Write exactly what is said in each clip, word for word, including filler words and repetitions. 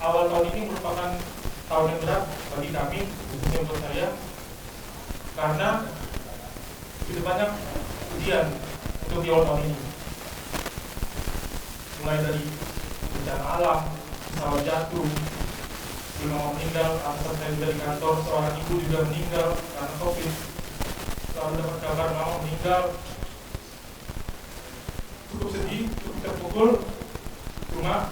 Awal tahun ini merupakan tahun yang berat bagi kami, khususnya buat saya, karena begitu banyak ujian untuk di awal tahun ini. Mulai dari bencana alam, pesawat jatuh, lima orang meninggal, atasan saya juga di kantor, seorang ibu juga meninggal karena covid. Lalu dapat kabar mama meninggal. Cukup sedih, cukup terpukul. Cuma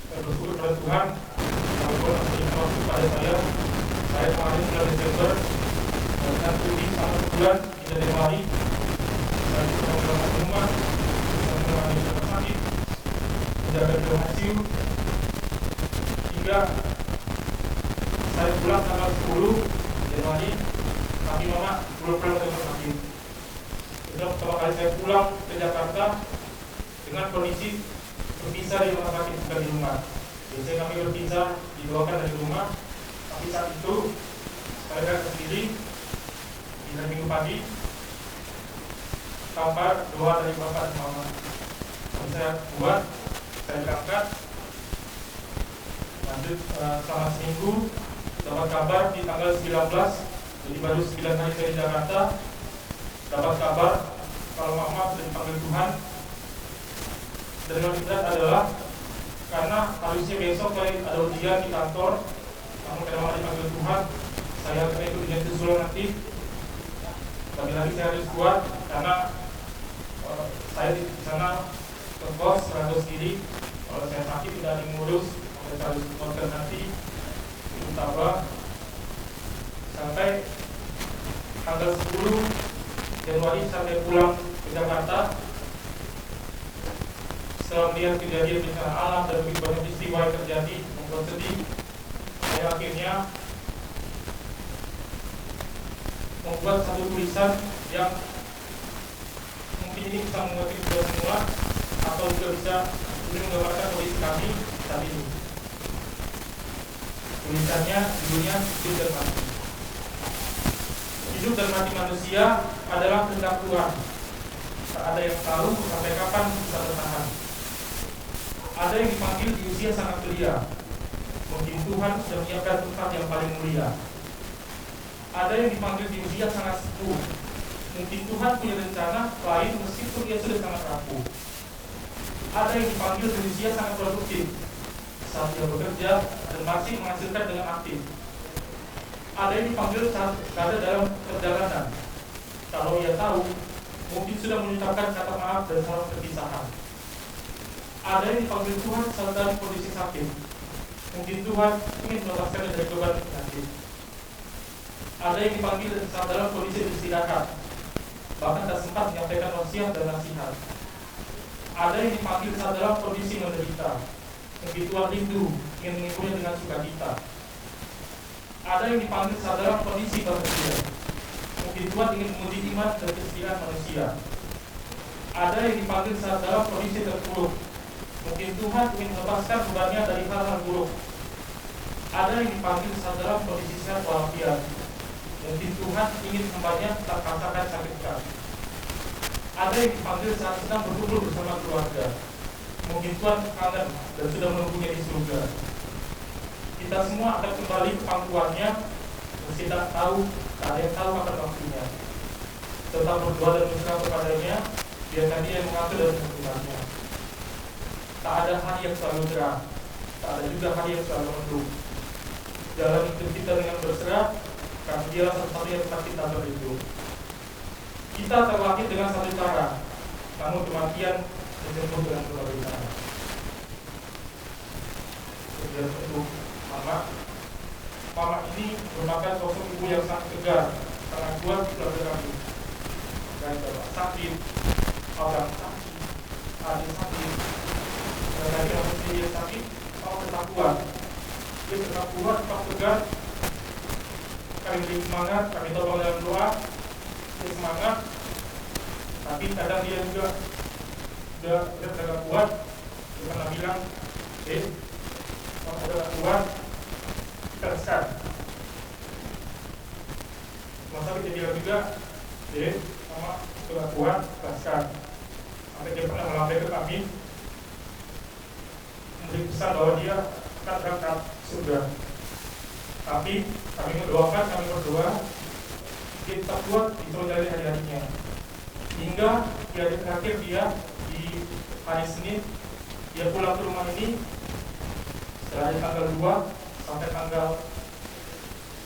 saya bersyukur pada Tuhan, Tuhan masih memberikan waktu pada saya. Saya kemarin bulan Desember, saya cuti selama sebulan di Januari. Saya cuma di rumah, saya menangani rumah sakit, menjaga di rumah I C U. Hingga saya pulang tanggal sepuluh Januari, tapi mama belum pulang dari rumah sakit. Itulah pertama kali saya pulang ke Jakarta dengan kondisi berpisah di rumah sakit, bukan di rumah. Biasanya kami berpisah, didoakan dari rumah. Tapi saat itu, saya berangkat sendiri di hari Minggu pagi, tanpa doa dari bapak dan mama. Saya kuat, saya berangkat. Lanjut, eh, selama seminggu, dapat kabar di tanggal sembilan belas, jadi baru sembilan hari saya di Jakarta, dapat kabar kalau mama sudah dipanggil Tuhan. Dan yang berat adalah karena harusnya besok saya ada ujian di kantor, namun karena mama dipanggil Tuhan, saya akhirnya ikut ujian susulan nanti. Lagi-lagi saya harus kuat karena, eh, saya di sana ngekos, merantau sendiri. Kalau saya sakit, tidak ada yang ngurus, makanya saya harus kuatkan hati, tetap tabah. Sampai tanggal sepuluh Januari saya pulang ke Jakarta. Setelah melihat kejadian bencana alam dan begitu banyak peristiwa yang terjadi, membuat sedih, saya akhirnya membuat satu tulisan yang mungkin ini bisa mengerti kita semua, atau juga bisa lebih menggambarkan kondisi kami saat ini. Tulisannya judulnya Hidup dan Mati. Hidup dan mati manusia adalah kehendak Tuhan. Tak ada yang tahu sampai kapan bisa bertahan. Ada yang dipanggil di usia sangat belia. Mungkin Tuhan sudah menyiapkan tempat yang paling mulia. Ada yang dipanggil di usia sangat sepuh. Mungkin Tuhan punya rencana lain meskipun ia sudah sangat rapuh. Ada yang dipanggil di usia sangat produktif, saat ia bekerja dan masih menghasilkan dengan aktif. Ada yang dipanggil saat berada dalam perjalanan. Kalau ia tahu, mungkin sudah mengucapkan kata maaf dan salam perpisahan. Ada yang dipanggil Tuhan saat dalam kondisi sakit. Mungkin Tuhan ingin melepaskannya dari beban penyakit. Ada yang dipanggil saat dalam kondisi beristirahat, bahkan tak sempat menyampaikan wasiat dan nasihat. Ada yang dipanggil saat dalam kondisi menderita. Mungkin Tuhan rindu ingin menghibur dengan sukacita. Ada yang dipanggil saat dalam kondisi bahagia. Mungkin Tuhan ingin menguji iman dan kesetiaan manusia. Ada yang dipanggil saat dalam kondisi terpuruk. Mungkin Tuhan ingin melepaskan bebannya dari hal-hal buruk. Ada yang dipanggil saat dalam kondisi sehat walafiat. Mungkin Tuhan ingin hamba-Nya tak rasakan sakit berat. Ada yang dipanggil saat sedang berkumpul bersama keluarga. Mungkin Tuhan kangen dan sudah menunggunya di surga. Kita semua akan kembali ke pangkuannya, meski tak tahu, tak ada yang tahu kapan waktunya. Tetap berdoa dan berserah kepada-Nya, biarkan Dia yang mengatur dan menentukannya. Tak ada hari yang selalu cerah, tak ada juga hari yang selalu mendung. Jalani hidup kita dengan berserah, karena Dialah satu-satunya tempat kita berlindung. Kita terlahir dengan satu cara, namun kematian dijemput dengan berbagai cara. Kemudian untuk Mama. Mama ini merupakan sosok ibu yang sangat tegar, sangat kuat di keluarga kami. Dari bapak sakit, abang sakit, adik sakit, dan lagi orang sendiri yang sakit, Mama tetap kuat. Dia tetap kuat, tetap tegar. Kami beri semangat, kami tolong dalam doa, dia semangat. Tapi kadang dia juga udah, udah kagak kuat, dia pernah bilang, "Eh, kalau udah gak kuat, kita besar." Masa kita bilang juga, "Eh, sama udah gak kuat, kita besar." Sampai dia pernah melampai ke kami, Memberi pesan bahwa dia akan berangkat surga. Tapi kami mendoakan, kami berdoa, dia tetap kuat di tengah jalan hari-harinya. Hingga di hari terakhir dia, di hari Senin, dia pulang ke rumah ini, dari tanggal dua sampai tanggal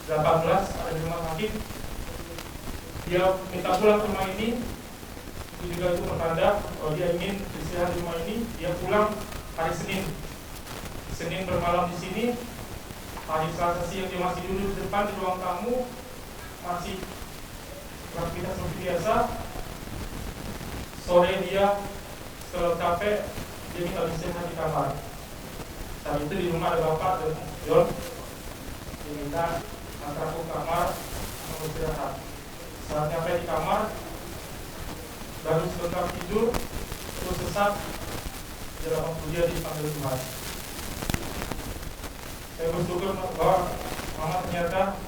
delapan belas ada di rumah sakit. Dia minta pulang ke rumah ini, itu juga itu pertanda bahwa dia ingin istirahat di rumah ini. Dia pulang hari Senin. Senin bermalam di sini. Hari Selasa siang dia masih duduk di depan di ruang tamu, masih beraktivitas seperti biasa. Sore dia, setelah capek, dia minta istirahat di kamar. Saat itu di rumah ada bapak dan John. Dia minta antar aku ke kamar, mau istirahat. Saat nyampe di kamar, baru sebentar tidur, terus sesak. Dia langsung, dia dipanggil Tuhan. Saya bersyukur bahwa Mama ternyata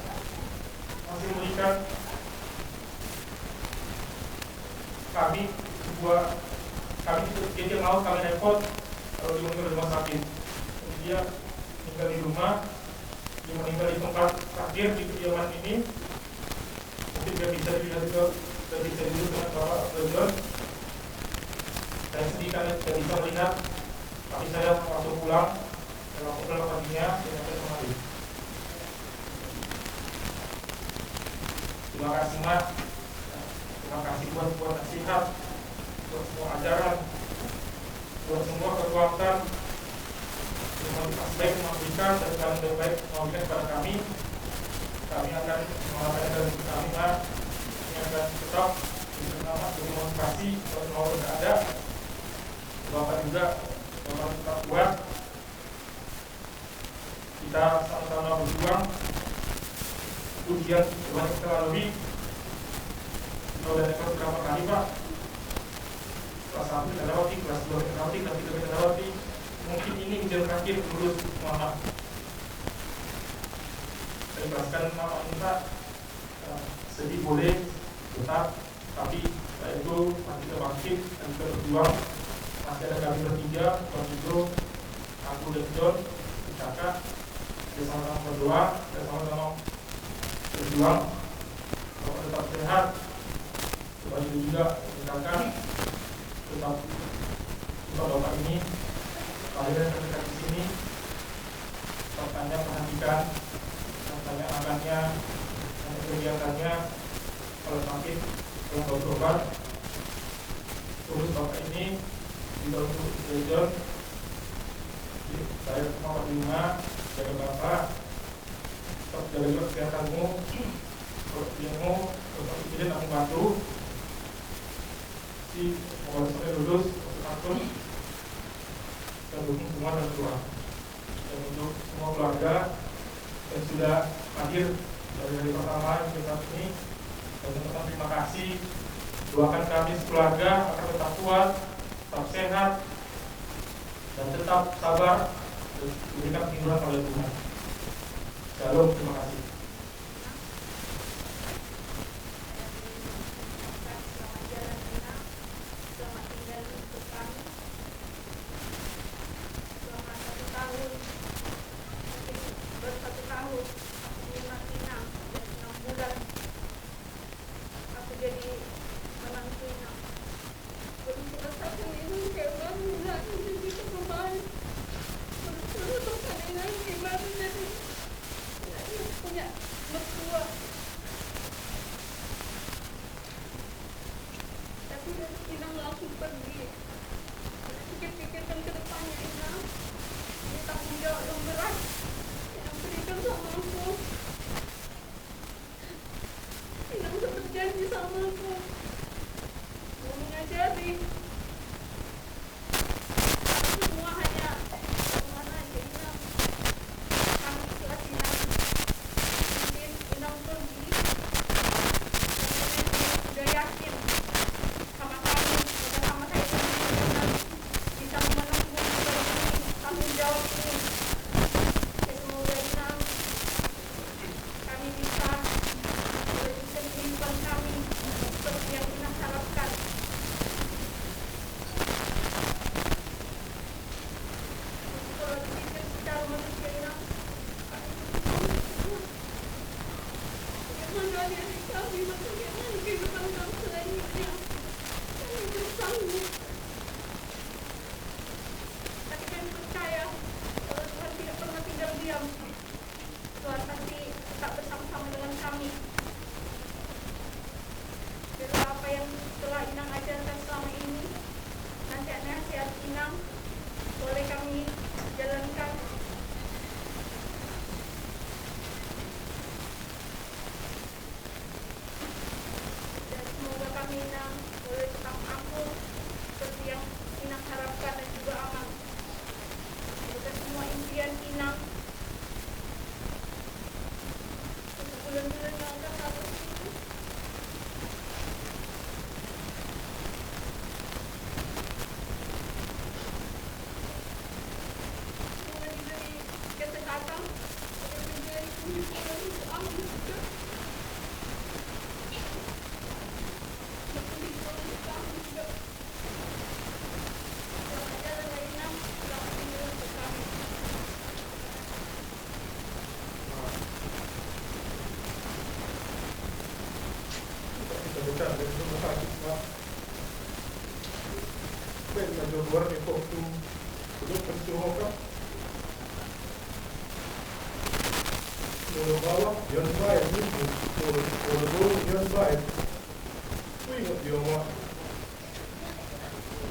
masih memberikan kami sebuah, kami, dia tidak mau kami repot kalau dia meninggal di rumah sakit. Jadi dia meninggal di rumah, dia meninggal di tempat terakhir di kediaman ini. Mungkin tidak bisa dilihat juga, tidak bisa dilihat dengan Bapak Abdul John. Saya sedih karena tidak bisa melihat, tapi saya langsung pulang, dan langsung pulang paginya, saya sampai kemari. Terima kasih, Mak. Terima kasih buat, buat nasihat, buat semua ajaran, buat semua kekuatan, buat motivasi baik yang memberikan, dan saran yang baik yang memberikan kepada kami. Kami akan mengamalkan dari kami, Mak. Kami akan tetap bersama, jadi motivasi buat semua berada. Bapak juga, Bapak tetap kuat. Kita sama-sama berjuang. Ujian banyak kita lalui. Kita udah dapat berapa kali, Pak? Kelas satu kita lewati, kelas dua kita lewati, kelas tiga kita lewati. Mungkin ini ujian terakhir lulus, Mama. Saya ikhlaskan, Mama minta, eh, sedih boleh, tetap. Tapi setelah itu, mari kita bangkit dan kita berjuang. Masih ada kami bertiga, Bang Ijo, aku dan John, kakak. Kita sama-sama berdoa, kita sama-sama berjuang. Bapak tetap sehat. Bang Ijo juga, kakak, tetap support Bapak ini. Kalian yang terdekat di sini, tetap tanya, perhatikan, tetap tanya makannya, tanya kegiatannya. Kalau sakit, yang bawa berobat. Terus Bapak ini juga untuk belajar. Saya sama Bapak di rumah, jaga Bapak. Tetap jaga juga kesehatanmu. Kalau punya mau, Bapak pikirin, aku bantu. Si mau sampai lulus, aku takut. Dan dukung semua dan doa. Dan untuk semua keluarga yang sudah hadir dari hari pertama yang kita ini, kami ucapkan terima kasih. Doakan kami sekeluarga agar tetap kuat, tetap sehat, dan tetap sabar, dan diberikan kemudahan oleh Tuhan. Shalom, terima kasih. Selamat tinggal untuk kami. Selama satu tahun, mungkin baru satu tahun, aku punya Martina, dan enam bulan aku jadi menantu Inang. Belum selesai pun Inang kayak baru bulan, jadi kita kembali. Belum selesai pun Inang kayak baru jadi, ya, punya mertua. Tapi Inang langsung pergi. Pikir-pikirkan ke depannya, Inang. Ini tanggung jawab yang berat Inang berikan sama aku. Inang sudah berjanji sama aku mau mengajari. Semua hanya Tuhan aja, Inang. Kami ikhlas, Inang. Mungkin Inang pergi, tapi Inang sudah yakin sama kami, sudah sama saya sendiri, Inang bisa menempuh juga ini, tanggung jawab ini. Ya, semoga Inang, kami bisa melanjutkan kehidupan kami seperti yang Inang harapkan. Molo baoa, ion baen, ninmu. Molo, molo boru, ion baen. Huingot di oma.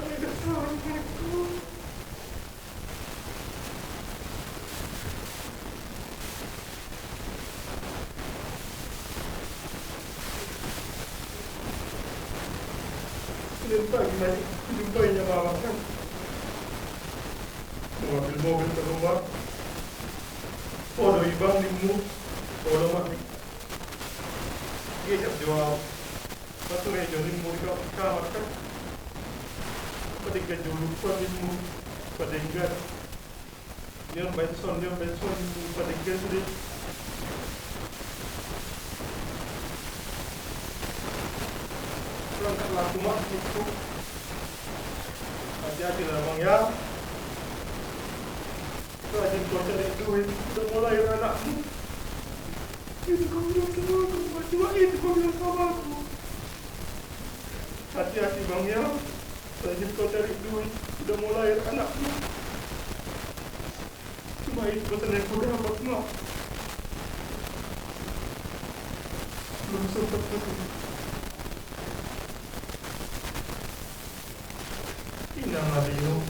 Ai, dasar anakku. Senin pagi ma dijumpai ni mama kan. Mobil-mobil keluar. Podo ibang ninmu. Podo ma. Geser jo au. Pature jo ninmu di ka-, kamar kan. Padenggan jo lupa ninmu. Padenggan. Nion baen son, nion baen son, padenggan sude. Berangkatlah aku, Mak, gitu. Hati-hati lah, Bang, ya. Rajin kau cari duit, udah mau lahir anakmu. Itu kau bilang sama aku, Mak, cuma itu kau bilang sama aku. Hati-hati, Bang, ya. Rajin kau cari duit, udah mau lahir anakmu. Cuma itu pesan yang ku dapat, Mak. Belum sempat ketemu. Inang Adio.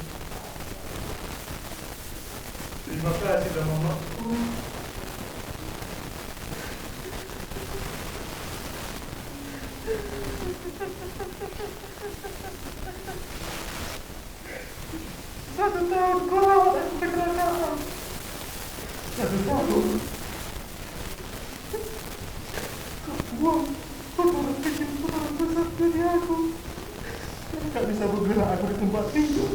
Terima kasih lah, Mama. Satu tahun kau rawat aku kecelakaan. Satu tahun. Kau buang kotoran kecil, kotoran besar dari aku. Jadi tak bisa bergerak aku di tempat tidur.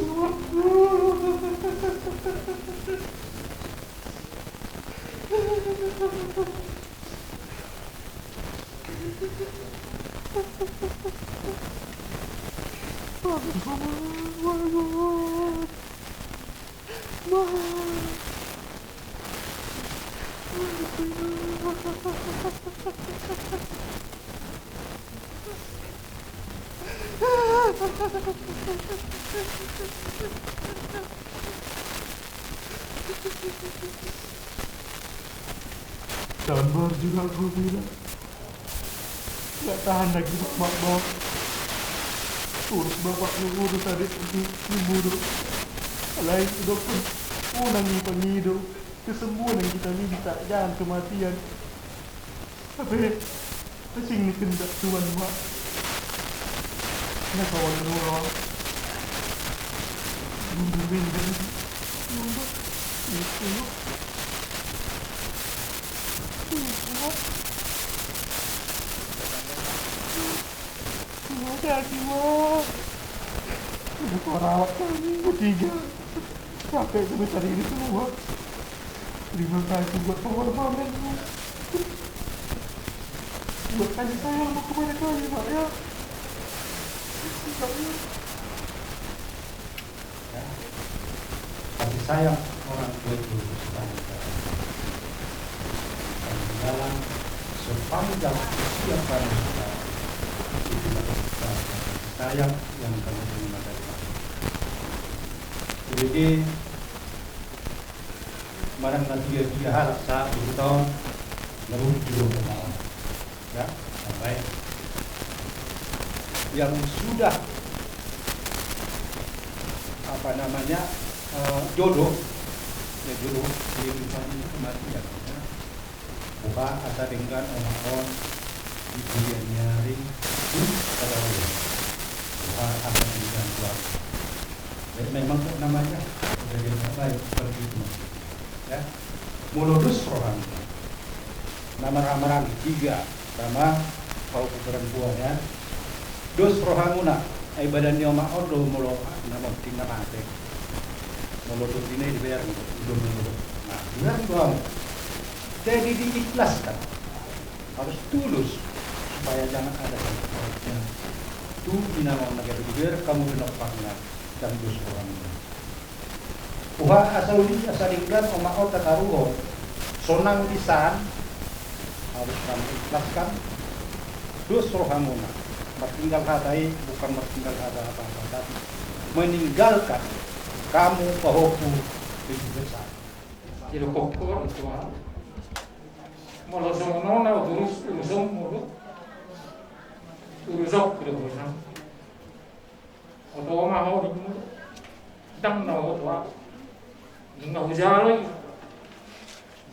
Sabar juga aku bilang. Nggak tahan lagi bapak, Bang. Urus bapak lu, urus adik lu, lu bodoh. Alai dokter, unang i pangido. Kesembuhan yang kita minta, jangan kematian. Tapi asing ni kehendak Tuhan, Mak. Nah, kawan lu, Mak. Mundur, mundur. Mundur. Itu. Itu. Terima kasih, Mak. Udah kau rawat kami bertiga. Capek sebesar ini semua. Terima kasih buat pengorbananmu. Buat kasih sayangmu kepada kami, Mak, ya. Mak, ya. Ya. Kasih sayang orang tua itu sepanjang jalan. Sepanjang jalan, sepanjang usia kami sekarang, itulah kasih sayang yang kami terima dari Tuhan. Jadi, manang na piga-piga halak sahat di huta on, na bujur do. Ya, sampai yang sudah, apa namanya, eh, jodoh, ya, jodoh, ya, misalnya kematian, ya. Boha asa denggan omak on di pudian ni ari, di sada bulan. Boha asa denggan tuan. Ya, memang kok namanya, jadi yang baik seperti itu. Ya. Molo dos roham na marhahamaranggi, tiga, sama, pahompu perempuan, ya. Dos rohamuna, ai badan ni omak on do molo na monting na mate. Molo tondina i dibear do, i do molo. Nah, dibear do hamu. Jadi diikhlaskan. Harus tulus supaya jangan ada sangkut pautnya. Tu inang on na gabe dibear hamu pinompakna, ndang dos rohamuna. Boha asa uli, asa denggan omak on tataruhon, sonang di san, harus kamu ikhlaskan. Dos rohamuna, martinggal hata i bukan martinggal hata apa-apa, tapi meninggalkan kamu pahompu di desa. Jadi kokor itu, ah. Molo songon on na urusan, urusanmu do. Urusanku do, urusan. Oto ma ho, ninna. Ndang na oto ahu. Nunga hujalo i.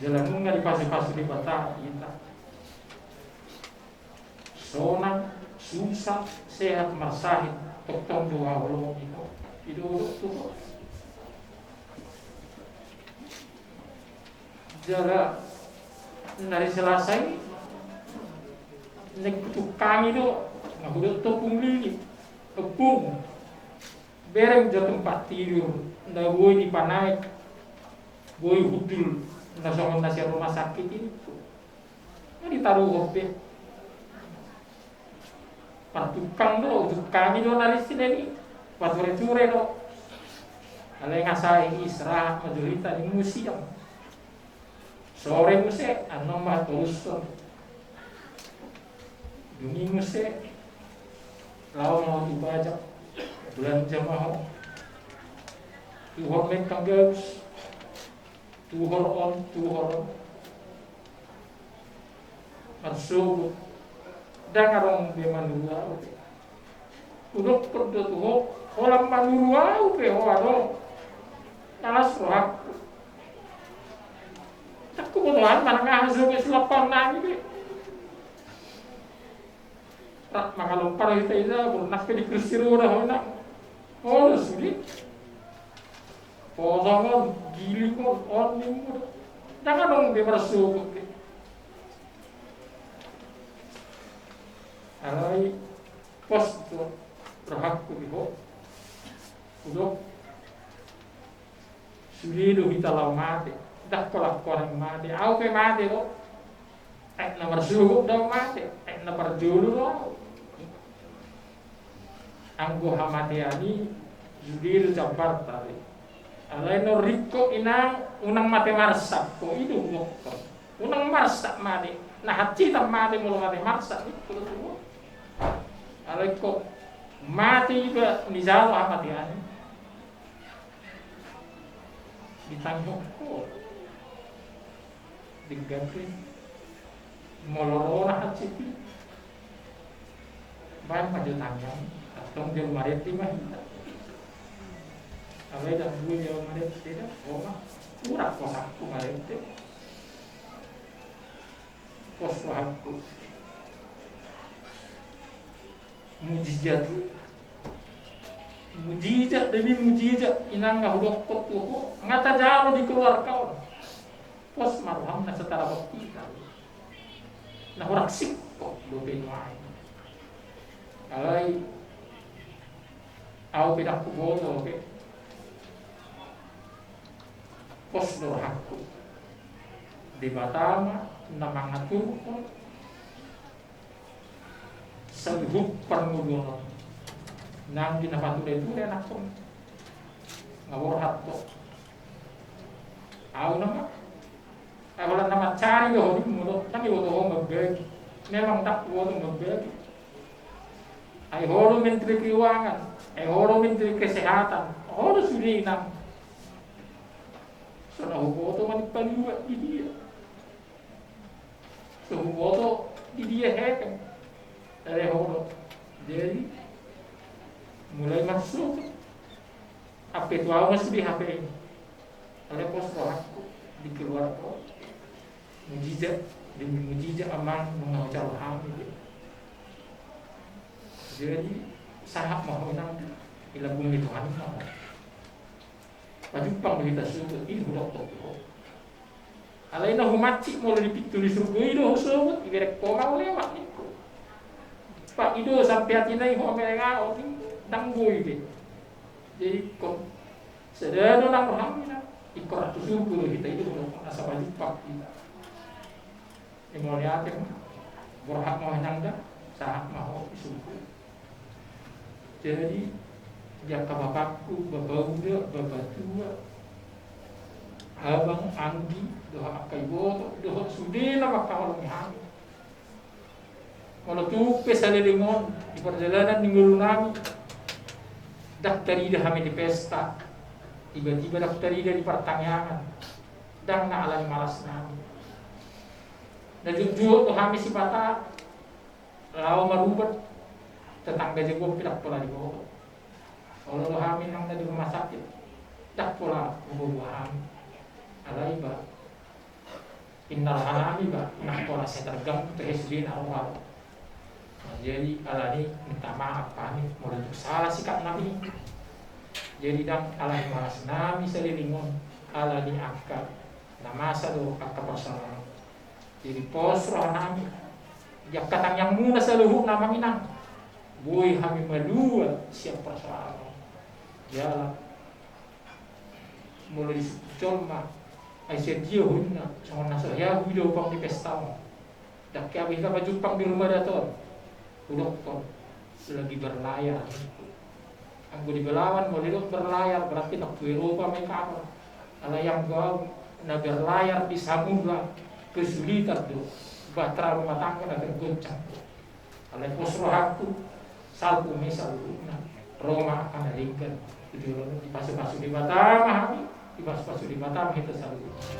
Jala nunga dipasupasu Debata hita. Sonang, susah, sehat, marsahit, tongtong do haholongon i. I do, do, do. Jala na ari Selasa i, naeng hutungkangi do, nga hudok tu Ompung Lili. Ompung, bereng jo tempat tidur, nda boi dipanaek, boi hundul, na songon na sian rumah sakit i. Nga ditaruhon be. Partukang do, hutungkangi do na ari Senen i. Pature-ture do. Alai nga sae istirahat ma jo hita, dung muse siang. Sore muse, annon ma torushon. Dung i muse, laho ma ho tu bajak. Belanja ma ho. Tuhor ma i, tanggaus. Tuhor on, tuhor on. Marsogot. Ndang adong be manuru ahu. Hudokkon do tu ho, holan manuru ahu pe ho adong. Malas rohangku. Ndang huboto ahu manang aha sogot silampaon nami be. Rap mangalompar hita i da, molo nang pe di kursi roda ho, inang. Olo sude. Potong on, giling on, on ninmu. Ndang adong be marsogot be. Alai pos do rohangku di ho. Hudok. Sude do hita laho mate. Ndang pola ho naeng mate. Ahu pe mate do. Aek na marsogot do ahu mate. Aek na parjolo do ahu. Anggo hamatean i sude do jambarta be. Alai ningku, inang, unang mate marsak ho, i do hudokkon. Unang marsak mate. Na hansit mate molo mate marsak, i do hudokkon. Alai ingkon mate iba nijalo hamatean i. Ditangihon ho. Denggan pe. Molo ro na hansit i, baen ma jo tangiang. Antong jolo marende ma hita. Alai ndang boi jolo marende da. Ho ma. Hurang pos ahu marende. Pos rohangku. Mujizat. Mujizat demi mujizat, inang, nga hudokkon tu ho, nga tajalo di keluarga on. Pos ma roham na setarabot hita. Na hurang singkop dope nuaeng. Alai ahu pe ndang huboto be. Pos do rohangku. Debata ma na mangaturhon saluhut parngoluon on. Nang di na pature-ture anakkon, nga borhat ho. Ahu nama, ahu nama cari do ho ninmu do, kan diboto ho mambagi. Memang ndang huboto mambagi. Ai ho do menteri keuangan, ai ho do menteri kesehatan, ho do sude, inang. So na huboto manang panuat di dia. So huboto di dia hepeng. Alai ho do. Jadi mulai masuk. Hape tu ahu ma sude hape i. Alai pos rohangku di keluarga on. Mujizat demi mujizat, amang, nunga hujalo hami be. Jadi sahat ma ho, inang. Dilagui Tuhan ma ho. Pajumpang do hita sogot, i hudokkon tu ho. Alai na humansik molo di pintu ni surgo i do ho sogot, ibereng ho ma ho lewat ningku. Pak, i do sampe atina i ho, melenga ho, ndang boi be. Jadi ingkon sada do nang roham, inang. Ingkon rap tu surgo do hita i do hudokkon, asa pajumpang hita. Mauliate ma. Borhat ma ho, inang, da. Sahat ma ho di surgo. Jadi di angka bapakku, bapa uda, bapa tua, abang, anggi, dohot angka iboto, dohot sude na mangkaholongi hami. Molo tung pe saleleng on di pardalanan ni ngolu nami, ndang tarida hami di pesta, tiba-tiba ndang tarida di partangiangan, ndang na ala ni malas nami. Na jotjot do hami Sipata laho marubat, tetangga jabu pe ndang pola diboto. Olo do hami nang na di rumah sakit, ndang pola diboto hami. Alai ba, inna roha nami ba ndang pola sai terganggu tu hesudena roha. Jadi alani minta maaf hami molo tung sala sikap nami. Jadi ndang alani malas nami saliling on, alani angka na masa do angka parsaoran. Jadi pos roha nami di angka tangiangmuna saluhutna amang inang, boi hami malua sian parsaoran on. Jala molo disungkun jolma, ai sian dia ho inna, songon na so hea huida upa ni pesta on. Ndang hea be hita pajumpang di rumah adat on. Hudokkon lagi berlayar. Anggo di Belawan molo didok berlayar berarti na tu Eropa ma i kabar. Alai anggo au na berlayar di samudra, kesulitan do. Bahtera rumah tangga na tergoncang do. Alai pos rohangku, salpu ma i saluhutna, ro ma angka na denggan. Dipasupasu Debata ma hami, dipasupasu Debata ma hita saluhutna.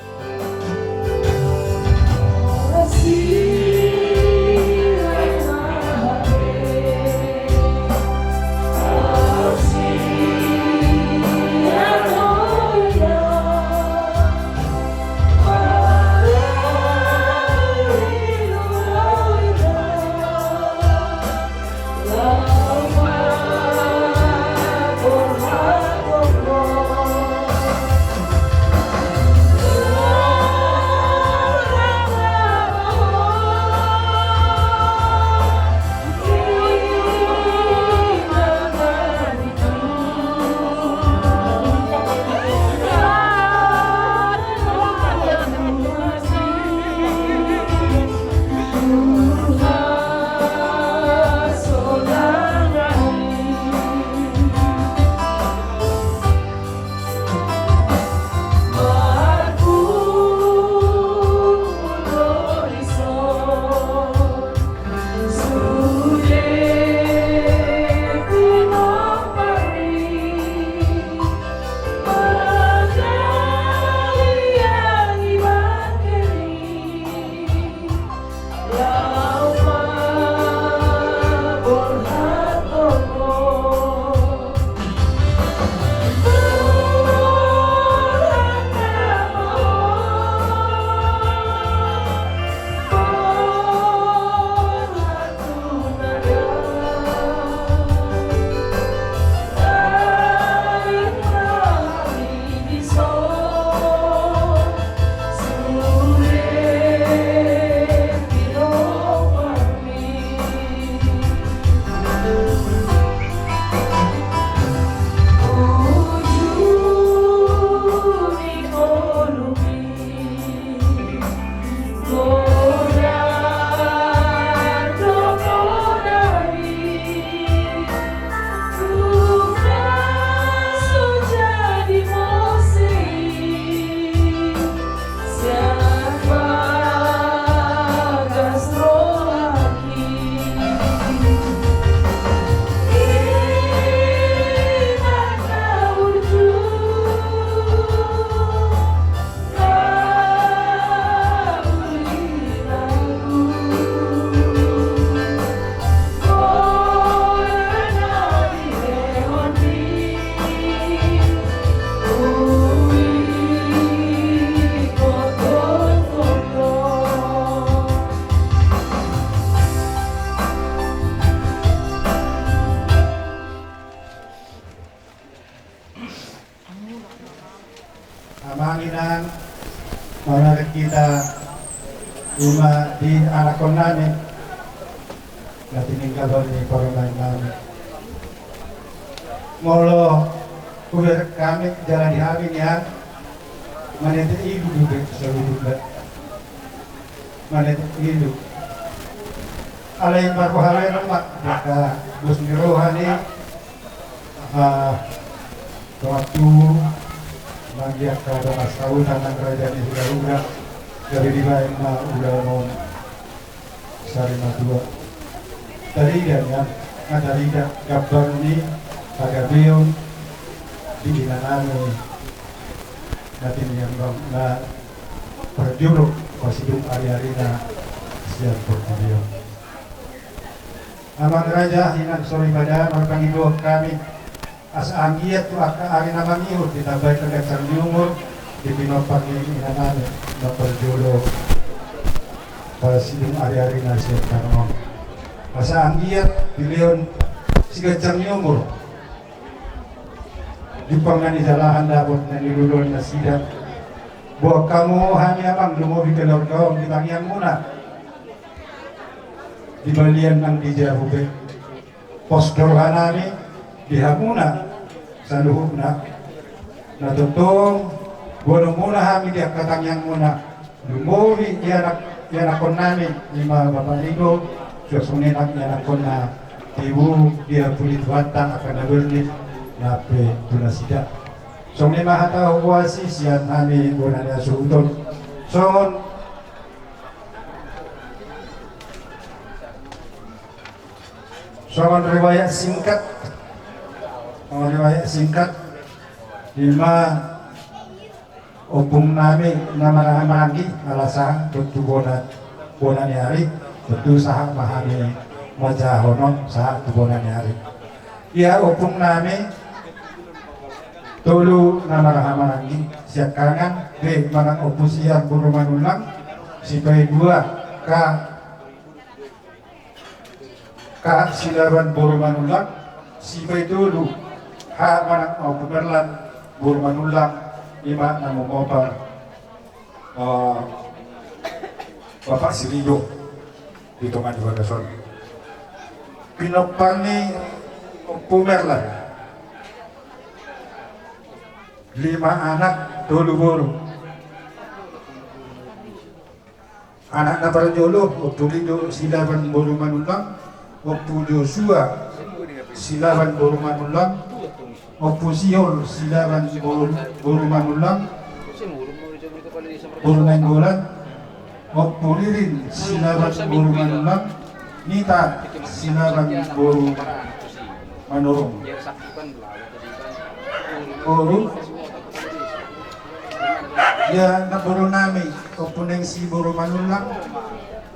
Amang inang, mauliate hita, ima di anakkon nami na tininggalhon ni parumaen nami. Molo hubereng hami jala di hami nian, manete ibu dope saluhutna. Manete ibu. Alai marboha lae nama, maka bos ni roha ni, ah, waktu manggiat kada mas tahu tanang raja ni hula-hula, jadi dibaen ma ulaon on sari matua. Tarida nian, na tarida gambar ni pagabeon di inanami na tinimbang na parjolo pasidung ari-arina sian portibi on. Amang raja, inang soripada, marpangidoan hami asa anggiat tu angka ari na mangihut ditambai ganjang ni umur di pinompar ni inanami na parjolo, pasidung ari-arina sian tano on. Asa anggiat dilehon siganjang ni umur, jumpang na nijalahan, dapot na niluluan nasida. Boan hamu hami amang lumobi keluarga on di tangiangmuna, di balian nang di jabu pe. Pos do rohanami di hamuna saluhutna. Na tongtong boanonmuna hami di angka tangiangmuna. Lumobi ianakkonnami, ima Bapak Rido, suang songon i nang ianakkonna Tibu, dia pudi Tuhanta angka na bernit na pe tu nasida. Songon i ma hata huboan sian hami bona ni hasuhuton. Songon Songon riwayat singkat, songon riwayat singkat, ima ompungnami na marhahamaranggi, ala sahat tu bona, bona ni ari, tontu sahat ma hami manjahahon on sahat tu bona ni ari. Ia ompungnami tolu na marhahamaranggi, siangkangan be manang Ompu Sian boru Manullang, sipaidua Ka Ka Silaban boru Manullang, sipaitolu Ka manang Ompu Merlan boru Manullang, ima na mamopar, eh, Bapak si Rido di tonga ni bagas on. Pinompar ni Ompu Merlan, lima anak, tolu boru. Anak na parjolo, Ompu Rido Silaban boru Manullang, Ompu Josua Silaban boru Manullang, Ompu Siol Silaban boru, boru Manullang, boru Nainggolan, Ompu Ririn Silaban boru Manullang, Nita Silaban boru Manurung. Boru, ia namborunami, Ompu Nengsi boru Manullang,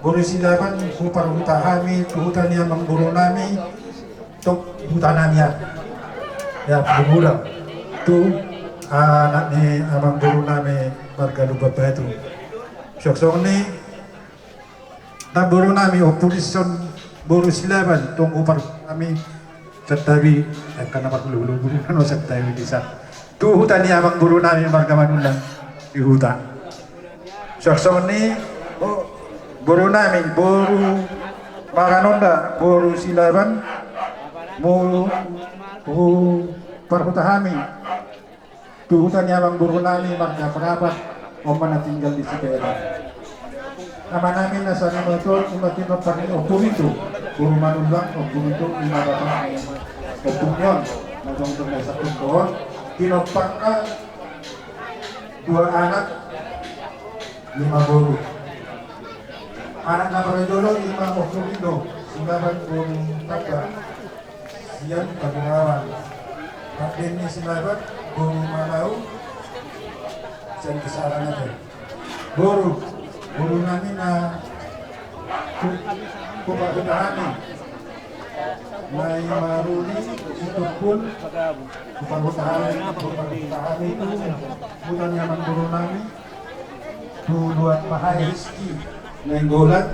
boru Silaban, huparhuta hami tu huta ni amangborunami, tu hutanami an. Ia, Bumudang. Tu anak ni amangborunami marga Lumban Batu. Suang songon i, namborunami, Ompu Nison boru Silaban, tong huparhuta hami Santabi, eh, angka na marlubu-lubu, nano Santabi di san. Tu huta ni amangborunami marga Manullang di huta. Suang songon i, oh, borunami, boru Maranonda boru Silaban, mu, huparhuta hami tu huta ni amangborunami marga Prapat, on ma na tinggal di Sipedang. Amanami na sarimatua on, ima pinompar ni Ompu Rido boru Manullang, Ompu Rido ima bapakna Ompu Rion, na tongtong na satu pohon, pinomparna dua anak, lima boru. Anak na parjolo ima Ompu Rido Silaban boru Tamba sian Pagurangan. Raden ni Silaban boru Malau sian Kisarang ate. Boru, borunami na hu, huparhuta hami, na i maruli, situpul, huparhuta hami, huparhuta hami tu huta ni amangborunami, tu Luat Mahae Rizki Nainggolan,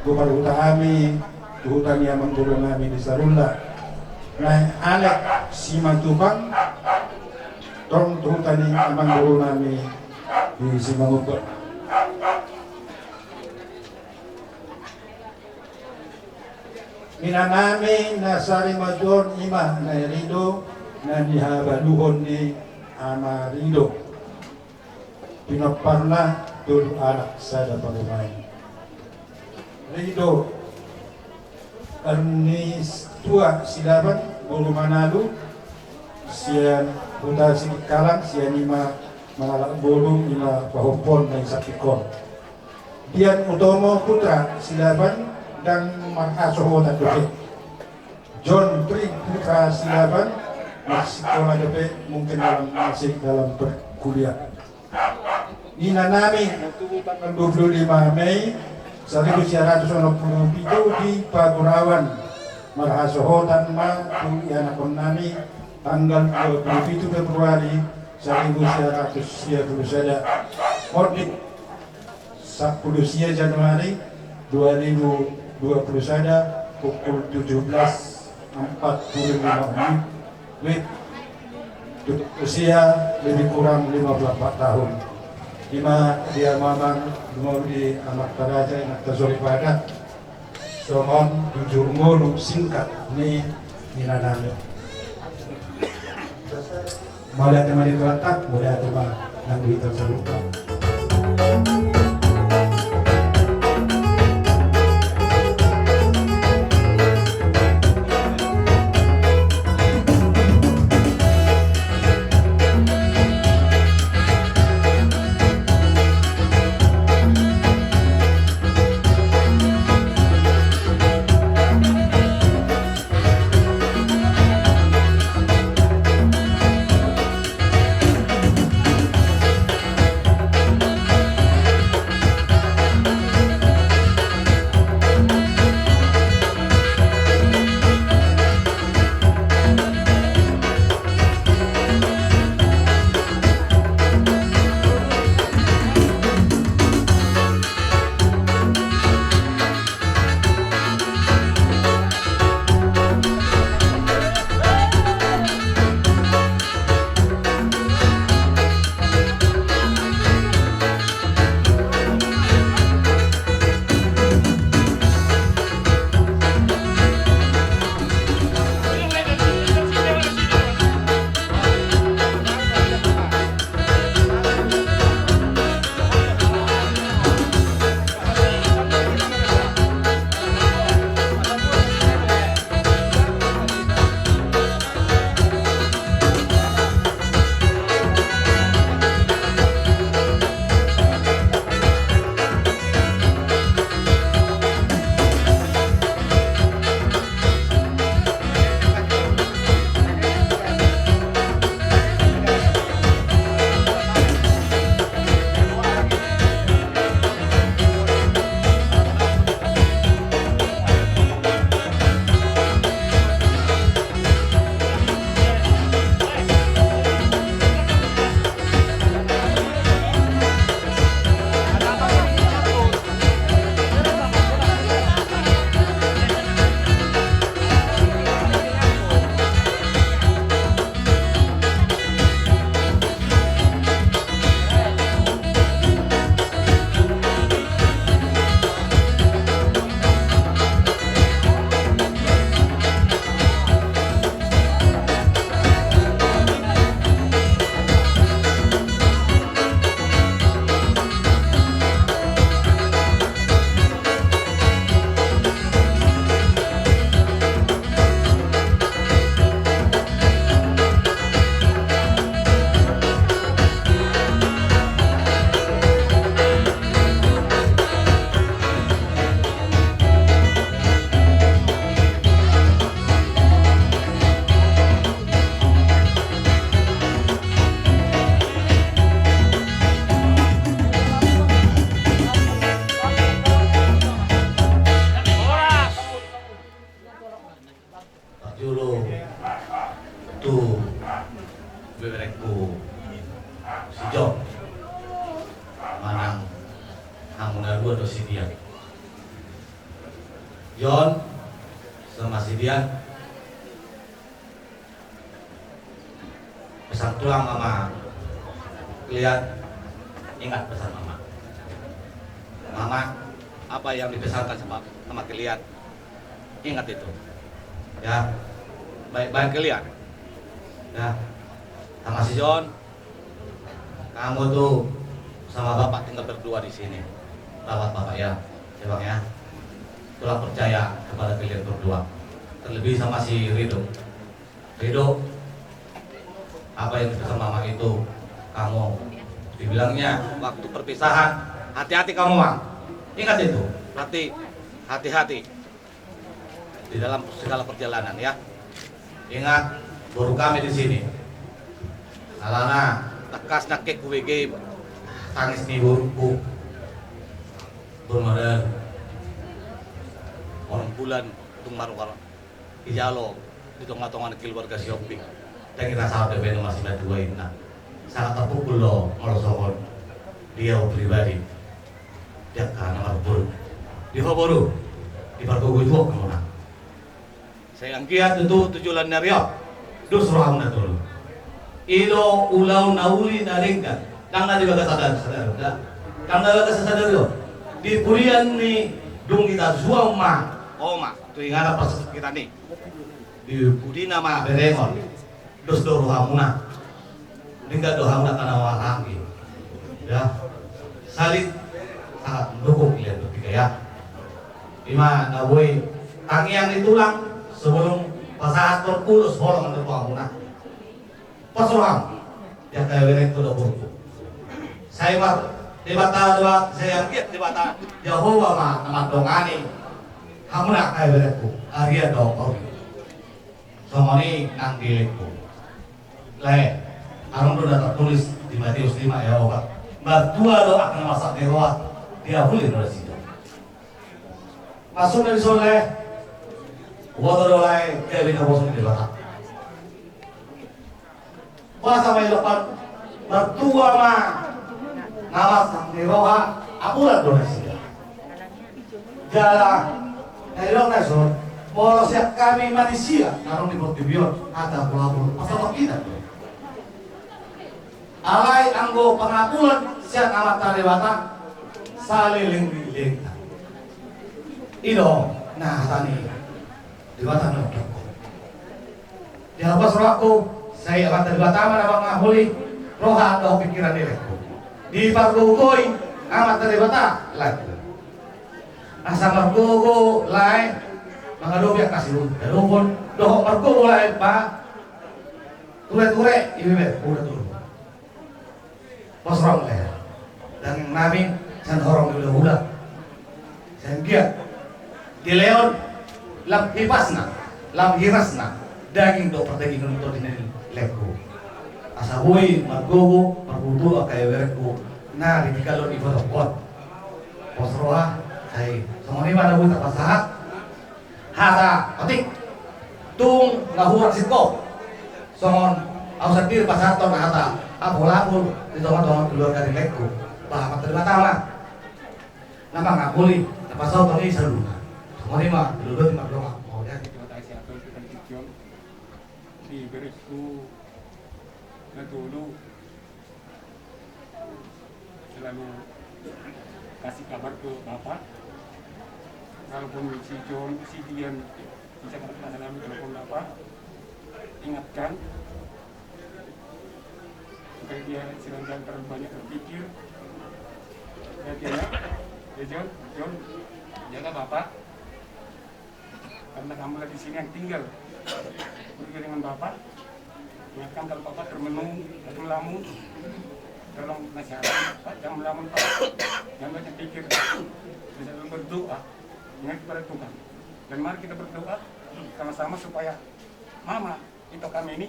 huparhuta hami tu huta ni amangborunami di Sarulla. Na i Alek Simatupang, tong tu huta ni amangborunami di Simangumbak. Inanami na sarimatua on ima Nai Rido, na nihabaluhon ni Ama Rido. Pinomparna tolu anak sada parumaen. Rido Ernistua Silaban boru Manalu, sian huta Sidikalang, sian ima mangalap boru ima pahompon na i sampingkon. Dian Utomo Putra Silaban, ndang marhasohotan dope. John Tri Putra Silaban, marsikola dope, mungkin dalam, masih dalam perkuliahan. Inanami, na tubu tanggal dua puluh lima Mei, saribu sia ratus onom pulu pitu di Pagurawan, marhasohotan ma tu ianakhonnami tanggal dua pulu pitu Februari saribu sia ratus sia pulu sada, monding sampulu sia Januari dua ribu dua pulu sada, pukul tujuh belas empat pulu lima menit, WIB, usia lebih kurang lima puluh empat tahun. Ima dia mamang, dumodari amanta raja, inanta soripada, songon uju ngolu singkat ni inanami. Mauliate ma di Tuhanta, mauliate ma nang di hita saluhut. Parjolo tu beberekku si Jon manang hamuna dua do si Dian. Jon sama si Dian, pesan tulang ama kalian, ingat pesan mama. Mama, apa yang dipesankan sama, sama kalian, ingat itu. Ya, baik-baik kalian. Ya, sama si Jon, kamu tuh sama bapak tinggal berdua di sini. Rawat bapak ya, ya bang ya. Tulang percaya kepada kalian berdua. Terlebih sama si Rido. Rido, apa yang dipesan mama itu, kamu dibilangnya waktu perpisahan, hati-hati kamu, Mang. Ingat itu. Hati, hati-hati di dalam segala perjalanan ya. Ingat, boru kami di sini. Alana tangkas nangkin hubege tangis ni boruku. Boru model. Bulan tung marukar ijalo di tonga-tonga ni keluarga Sihombing. Ndang hita sahat dope na masimatua inna. Sangat terpukul do molo songon dia pribadi. Di angka na marboru, di ho boru, di pargogo juo hamuna. Sai anggiat tutu tu joloan ni ari on dos rohamuna tolu. I do ulaon na uli na denggan. Ndang na di bagasan sadari on da. Ndang na di bagasan sadari on. Di pudian ni dung hita suang ma, o ma, tu inganan parsahit hita ni. Di pudina ma berengon. Dos do rohamuna. Denggan do hamuna angka na marhahaanggi. Ya. Saling sangat mendukung kalian bertiga ya. I ma na boi tangiang ni tulang sebelum pasahathon ulos holong ni rohamuna. Pos roham. Di angka berengku dohot boruku. Sai ma Debata, Debata, sai anggiat Debata Jahowa ma na mandongani hamuna angka berengku. Ari on do, o. Songon i nang di lengku. Lae, adong do na tertulis di Matius lima ayat opat. Martua do angka na marsak ni roha, diaholi do nasida. Maksudna dison lae, huboto do lae, gabe na boso ni Debata. Boasa ma i, martua ma na marsak ni roha, apuran do nasida. Jala na didok na dison, molo sian hami manisia na adong di portibi on, hata apul-apul, pasahaton hita do. Alai anggo pangapulan sian Amanta Debata saleleng ni lelengna. I do na hata ni Debata na mandok. Dihalumpos rohangku, sai Amanta Debata ma na mangaholi roha dohot pingkiran ni lelengku. Dipargogoi Amanta Debata lelengku. Asa margogo lae mangadopi angka siulahon dohot margogo lae ma ture-ture, i ma i, uda tolu. Pos roham lae. Daging nami sian horong ni hulahula. Sai anggiat dilean lam hipasna, lam hirasna daging dohot pardagingon tondina ni lelengku. Asa boi margogo, margogo angka berengku na di tingki on, i ma na hupos. Pos roha, sai songon i ma na boi tapasahat. Hata otik. Tung na hurang singkop. Songon ahu sandiri pasahathon hata apul-apul di tonga-tonga keluarga ni lelengku. Bah, Amanta Debata ma na mangaholi, na pasahathon i saluhutna. Songon i ma, lolo di mardongan. Mauliate. Terima kasih atas perhatian. Di berengku na tolu selalu kasih kabar ke Bapak. Walaupun si John, si Dian bisa, kita selalu telepon Bapak, ingatkan supaya dia sedang jangan terlalu banyak berpikir. Ya, dia, ya, John, John, jaga Bapak. Karena kamu lagi sini yang tinggal berdua dengan Bapak. Ingatkan kalau Bapak termenung atau melamun, tolong nasihat Pak, jangan melamun Pak. Jangan banyak pikir. Bisa berdoa. Ingat kepada Tuhan. Dan mari kita berdoa sama-sama supaya Mama, Ito kami ini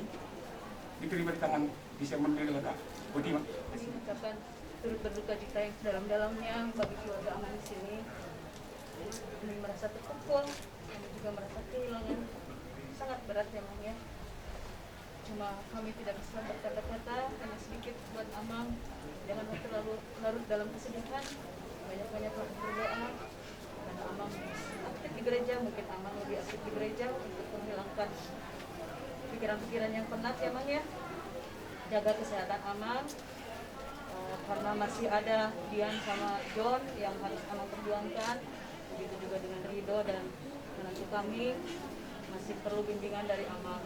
diterima di tangan bisa memberi lega. Boti ma. Kami mengucapkan turut berduka cita yang sedalam-dalamnya bagi keluarga Amang di sini. Kami merasa terpukul, kami juga merasa kehilangan. Sangat berat memang ya. Cuma kami tidak bisa berkata-kata, hanya sedikit buat Amang. Jangan terlalu larut dalam kesedihan. Banyak-banyaklah berdoa. Karena Amang aktif di gereja, mungkin Amang lebih aktif di gereja untuk menghilangkan pikiran-pikiran yang penat ya, Mang, ya. Jaga kesehatan Amang, eh, karena masih ada Dian sama John yang harus Amang perjuangkan. Begitu juga dengan Rido dan menantu kami, masih perlu bimbingan dari Amang.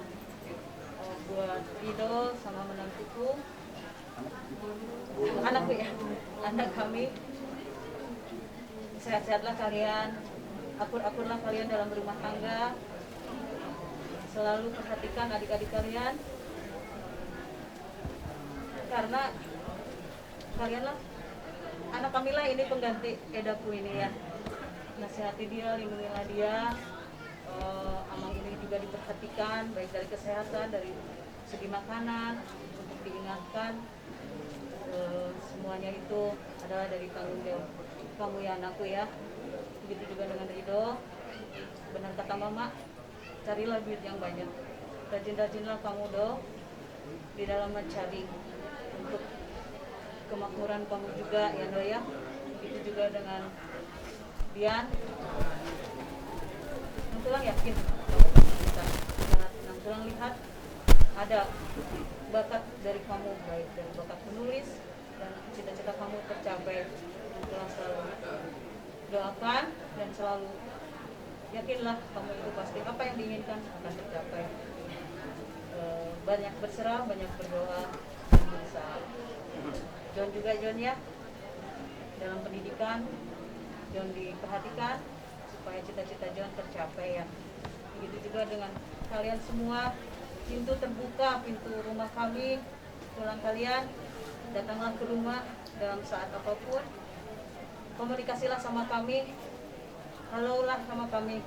Eh, buat Rido sama menantuku, anakku ya, anak kami, sehat-sehatlah kalian, akur-akurlah kalian dalam berumah tangga, selalu perhatikan adik-adik kalian, karena kalianlah anak kamilah ini pengganti Edaku ini ya. Nasihati dia, lindungilah dia. Eh, Amang ini juga diperhatikan, baik dari kesehatan, dari segi makanan, untuk diingatkan. Eh, semuanya itu adalah dari tanggung jawab kamu ya, anakku ya. Begitu juga dengan Rido. Benar kata Mama, carilah duit yang banyak. Rajin-rajinlah kamu, Do, di dalam mencari untuk kemakmuran kamu juga, ya, Do, ya. Begitu juga dengan Dian. Nang Tulang yakin bisa. Karena Nang Tulang lihat ada bakat dari kamu, baik dari bakat menulis, dan cita-cita kamu tercapai. Nang Tulang selalu doakan dan selalu yakinlah, kamu itu pasti apa yang diinginkan akan tercapai. Eh, banyak berserah, banyak berdoa, dan berusaha. John juga, John, ya, dalam pendidikan, John diperhatikan supaya cita-cita John tercapai, ya. Begitu juga dengan kalian semua, pintu terbuka, pintu rumah kami, Tulang kalian, datanglah ke rumah dalam saat apapun. Komunikasilah sama kami. Halo lah sama kami.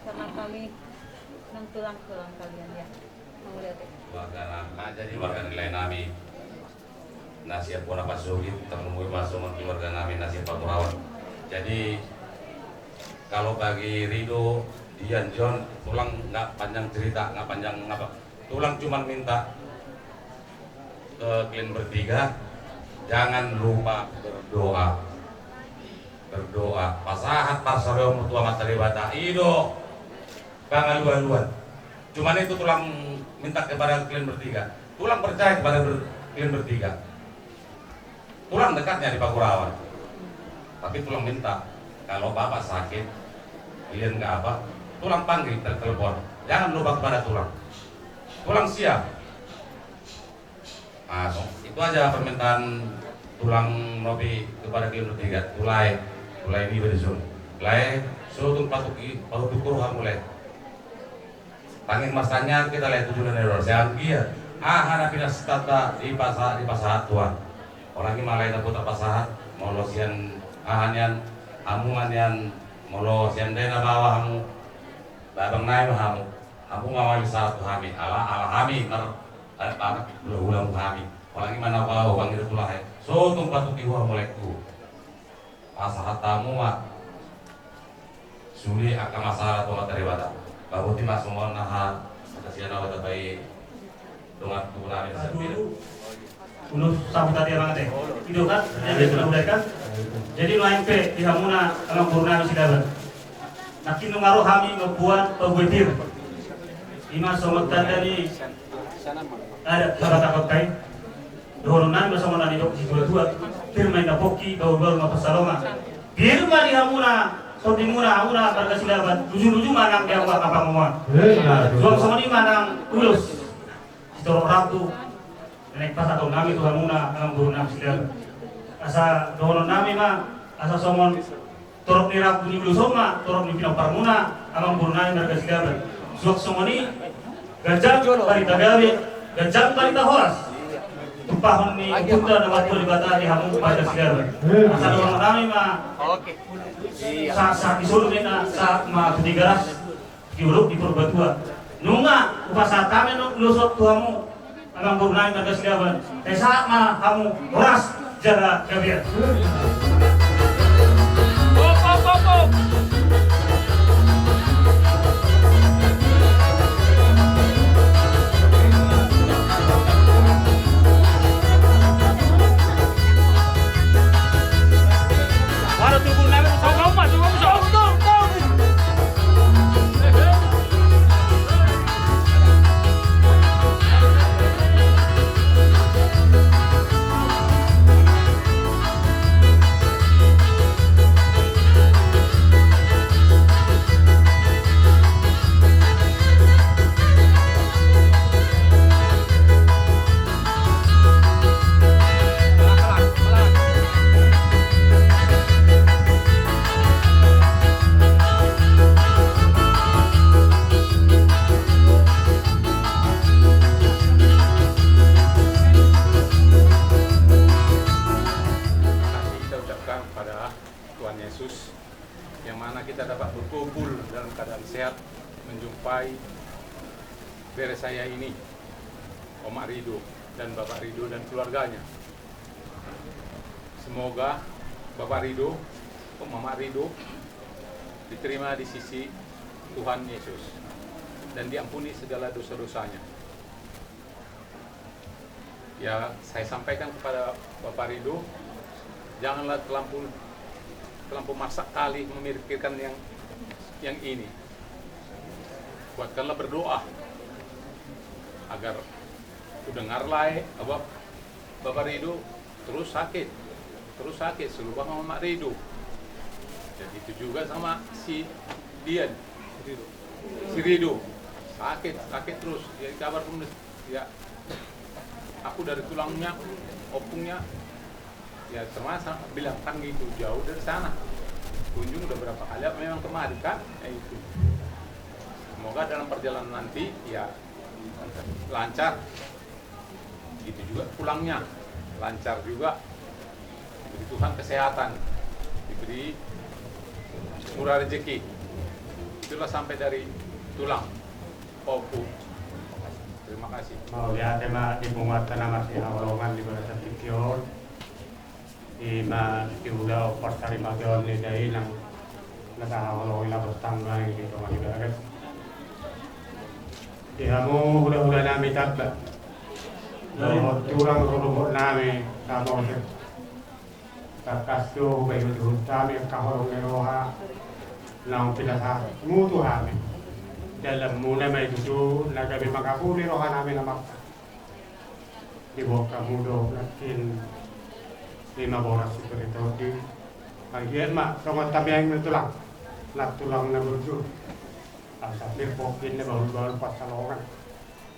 Karena kami Nang Tulang, Tulang kalian, ya. Mauliate. Warga nami, jadi warga nilai nami. Na siap bona pasogit, terlebih masuk keluarga nami na siap Pagurawan. Jadi, kalau bagi Rido, Dian, John, Tulang nggak panjang cerita, nggak panjang apa. Tulang cuman minta ke kalian bertiga, jangan lupa berdoa. Berdoa, pasahat parsaoranmu tu Amanta Debata, i do pangalualuan. Cuman itu Tulang minta kepada kalian bertiga. Tulang percaya kepada ber-, kalian bertiga. Tulang dekatnya di Pagurawan. Tapi Tulang minta, kalau Bapak sakit, kalian nggak apa, Tulang panggil, tel-, telepon. Jangan lupa kepada Tulang. Tulang siap. Ah, so, itu aja permintaan Tulang Novi kepada kalian bertiga. Tu lae, tu lae niba dison. Lae, so tung patuki, patuki hamu lae. Tangihon ma sian hita lae tu joloan ni ari on, sian dia. Aha na pinasahata dipasa-, dipasahat Tuhan. Apalagi ma lae na boi tapasahat, molo sian aha nian, hamu ma nian, molo sian dae na baoa hamu, babang nai ma hamu. Hamu ma mamisahat tu hami, ala, ala hami mar-, anak-anak hulahulamu hami. Apalagi ma na baoa, bang, ida tu lae. So tung patuki hamu lae tu. Pasahat hamu ma. Suli angka masalah tu Amanta Debata. Baru ti masuk mona ha, kasihan awak tapai dongan tu nami. Aduh. Ulos sambutan dia banget, eh. I do kan, yang dia sudah udah kan. Jadi nuaeng pe di hamuna amang boru nami Silaban. Nangkin nunga ro hami mamboan parbue pir. I ma songon tanda ni adat Batak on, tai. Dohonon nami ma songon na nidok ni situatua, pir ma inna pongki, bahulbahul ma pansalongan. Pir ma di hamuna, tondimuna, hamuna marga Silaban, lujuluju ma nang di angka pangomoan. Suang songon i ma nang ulos sitorop rambu na naeng pasahaton nami tu hamuna amang boru nami Silaban. Asa dohonon nami ma, asa songon torop ni rambu ni ulos on ma torop ni pinomparmuna amang boru nami marga Silaban. Suang songon i, ganjang barita gabe, ganjang barita horas. Tumpahon ni Ompunta na martua Debata di hamu marga Silaban. Asa dohonon nami ma, sahat-sahat ni solu ninna, sahat ma tu Tigaras, di Dolok ni Purbatua. Nunga hupasahat hami ulos on tu hamu amang boru nami marga Silaban. Sai sahat ma hamu horas jala gabe. Terima kasih kita ucapkan kepada Tuhan Yesus, yang mana kita dapat berkumpul dalam keadaan sehat, menjumpai bere saya ini, Omak Rido dan Bapak Rido dan keluarganya. Semoga Bapak Rido, Omak Rido, Diterima di sisi Tuhan Yesus dan diampuni segala dosa-dosanya. Ya, saya sampaikan kepada Bapak Rido, janganlah terlampau terlampau maksa kali memikirkan yang yang ini. Kuatkanlah berdoa agar kudengar lae, apa, Bapak Rido terus sakit, terus sakit, serupa sama Mak Rido. Dan itu juga sama si Dian, si Rido, sakit, sakit terus. Jadi kabar pun, ya, aku dari tulangnya, opungnya, ya, termasuk bilang kan gitu, jauh dari sana. Kunjung udah berapa kali, memang kemari kan, ya itu. Semoga dalam perjalanan nanti, ya, lancar. Begitu juga pulangnya, lancar juga. Diberi Tuhan kesehatan, diberi murah rezeki. Itulah sampai dari tulang, opung. Terima kasih. Mauliate ma di punguanta na marsihaholongan di bagasan tingki on. Ima siula on parsarimateon ni dainang na tahaholongi na bertanggal di tonga ni bagas. Di hamu hulahula nami Tamba dohot tulang rorobot nami Samosir, tangkas do hupaihut-ihut hami angka holong ni roha naung pinasahatmu tu hami. Dalanmuna ma i tutu na gabe mangapuli roha nami na marsak. Diboan hamu do nangkin lima boras sipir ni tondi. Anggiat ma songon tamiang ni tulang, na tulang na burju, asa pir pongki na bahul-bahul pansalongan.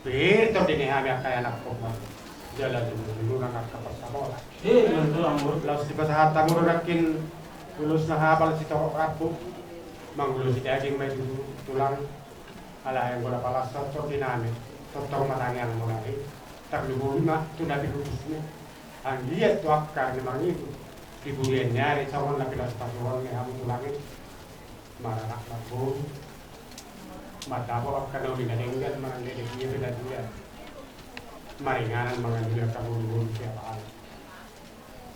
Pir tondi ni hami angka ianakhon ma jala jumujumuna angka pansamotan. Laos dipasahat hamu do nangkin ulos na hapal sitorop rambu. Mangulosi daging ma i tutu tulang. Alai anggo na palas tongtong di nami, tongtong ma tangiangmuna i. Tarlumobi ma tu na pinupusmu. Anggiat tu angka na mangihut di bulan ni ari songon na pinasupasuhon ni hamu tulang i. Maranak marboru, mandapot angka na uli na denggan, manang dia dia pe na dia maringanan mangalului angka boru-boru siap ari.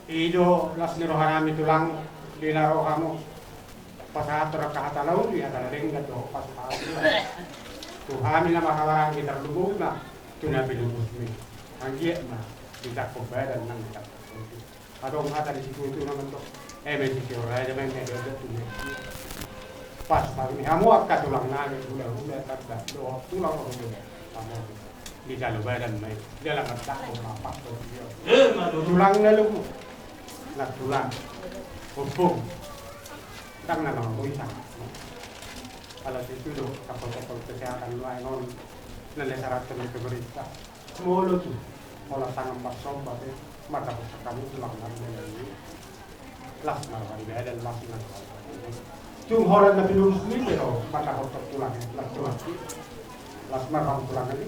I do las ni roha nami tulang, di na ro hamu pasahathon angka hata na uli, hata na denggan dohot pasu-pasu tu hami na marhahamaranggi, tarlumobi ma tu na pinupusmi. Anggiat ma ditangkok badan nang ditangkok tondi. Adong hata ni situtu na mandok, eme sisior raja ma eme dohot tu dia. Pasu-pasu ni hamu angka tulang nami, hulahula, tanda dohot tulang rorobot hamu. Di jalo badan ma i, di jalo badan ma i. Tulang na lubu, na tulang, ompung, ndang na mangamboi sangap. Ala situ do protokol kesehatan lain on na disarahon ni pemerintah. Molo tu holan sangap marsomba pe, mardapot sangap tulang na lubu. Las ma roha ni badan, las ma roha ni badan. Tung holan na pinurus ni be do mandapothon tulang, las tulang. Las ma roha ni tulang i.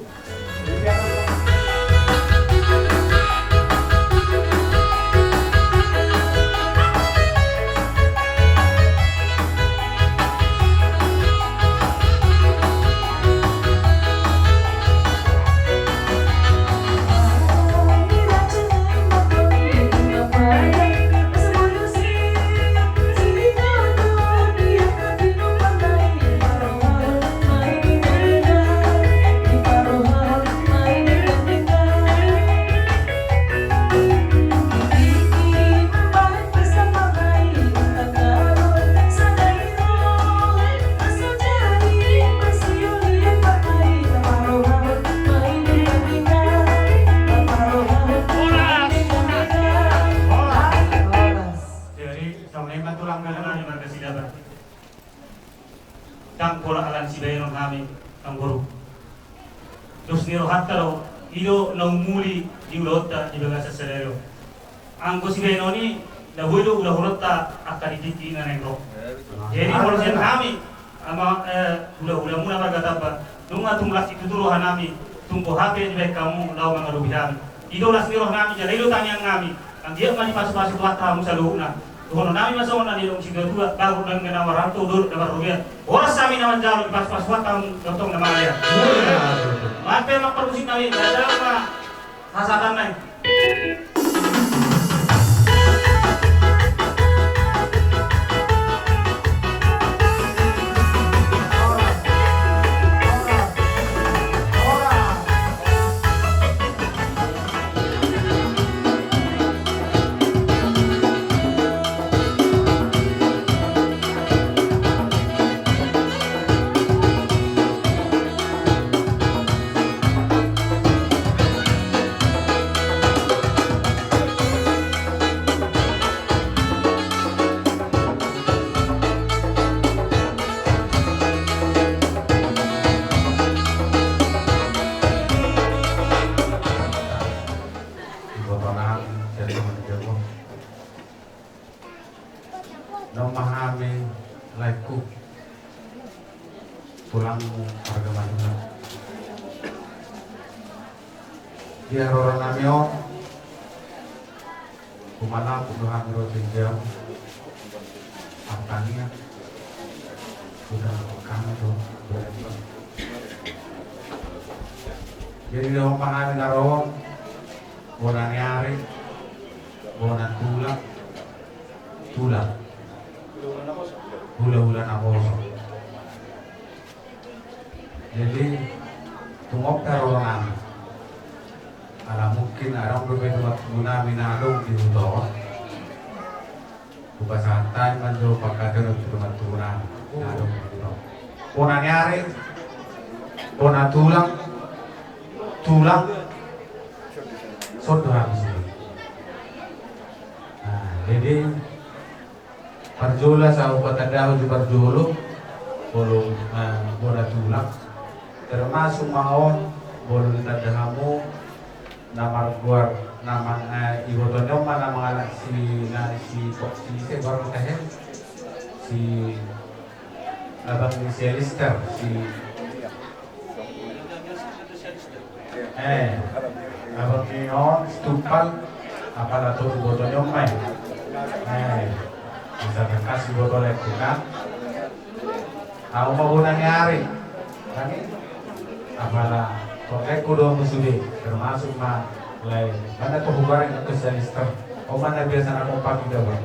Jadi, songon i ma tulang, nang pola ala ni sibahenon hami, nang boru. Dos ni rohanta do, i do na umuli di ulaonta di bagasan sadari on. Anggo sibahenon i, na boi do ulaonta angka di tingki na naeng ro. Jadi, molo sian hami, ama, eh, hulahulamuna marga Tamba, nunga tung las situtu roha nami, tung boha pe dibahen hamu laho mangadopi hami. I do las ni roha nami, jala i do tangiang nami. Anggiat ma dipasupasu Tuhanta hamu saluhutna. Dohonon nami ma songon na nidok ni situatua, bagot na marhalto, dolok na marrobean. Horas hami na manjalo, dipasupasu Tuhanta hamu tongtong na marhalto. Mauliate ma parmusik nami, jalo ma hasahatan nai. Naung ma hami laengku, tulangmu, marga Madura. Di haroro nami on, humalaput do hami ro tu jabu. Martangiang. Sudah kami do. Jadi naung ma hami na ro on, bona ni ari, bona tulang, tulang. Hulahula naposo. Jadi tung on pe haroro nami. Ala mungkin adong dope tulang nami na adong di huta on. Hupasahat hami ma jo pangkataion tu tulang nami na adong di huta on. Bona ni ari, bona tulang, tulang. Songon i do hami sude. Nah, jadi parjolo asa hupatandahon jo parjolo, molo, eh, bona tulang. Termasuk ma on, molo ditanda hamu, na margoar, na mang-, eh, iboto ni on ma na mangalap si, na si, si, si, si, si, abang ni si Alister, si Eh, abang ni on, Situmpal, apala tu iboto ni on ma i. Eh, bisa tangkas iboto laengku kan. Au ma bona ni ari. Kan i? Apala, torlengku do hamu sude, termasuk ma lae. Mana tu hubareng angka si Alister. O mana biasa na kompak ida ba.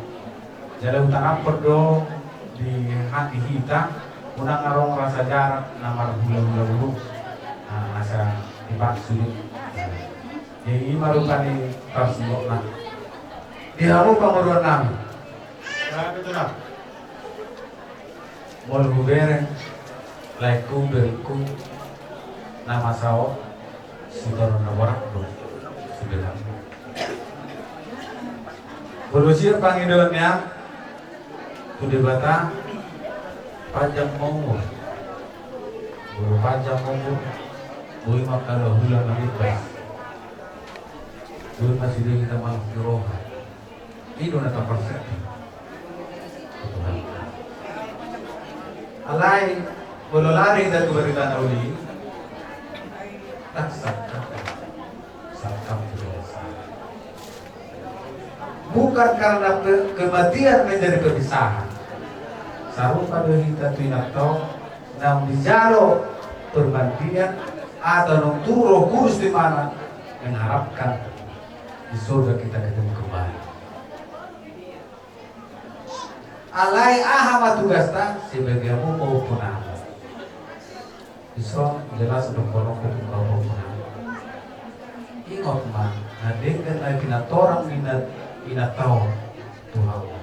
Jala hutanaphon do di hati hita, unang adong rasa jarak na marhulahula ulu. Nah, asa dipasu do. Jadi i ma rupani parsimbokna. Di hamu panguruan nami. Molo hubereng, laengku, berengku, na masa on, sitaonon na borhat do. Sude nang. Molo sian pangidoan ni an, tu Debata, panjang ma umur. Molo panjang ma umur, boi ma angka hulahula mangimbas. Boi ma sude hita mangalap ni roha. I do na taparsendi. Alai, molo lari hita tu barita na uli, tak sangkap, sangkap tu dosa. Bukan karena pe-, kematian menjadi perpisahan. Sarupa do hita tu inanta on, naung dijalo permandian, atau naung turun Roh Kudus di mana mengharapkan di surga kita ketemu kembali. Alai aha ma tugasta? Sebagai hamu pahompu nami. Dison jelas dohononku tu hamu pahompu nami. Ingot ma, na denggan na pinatorang ni inanta on tu hamu.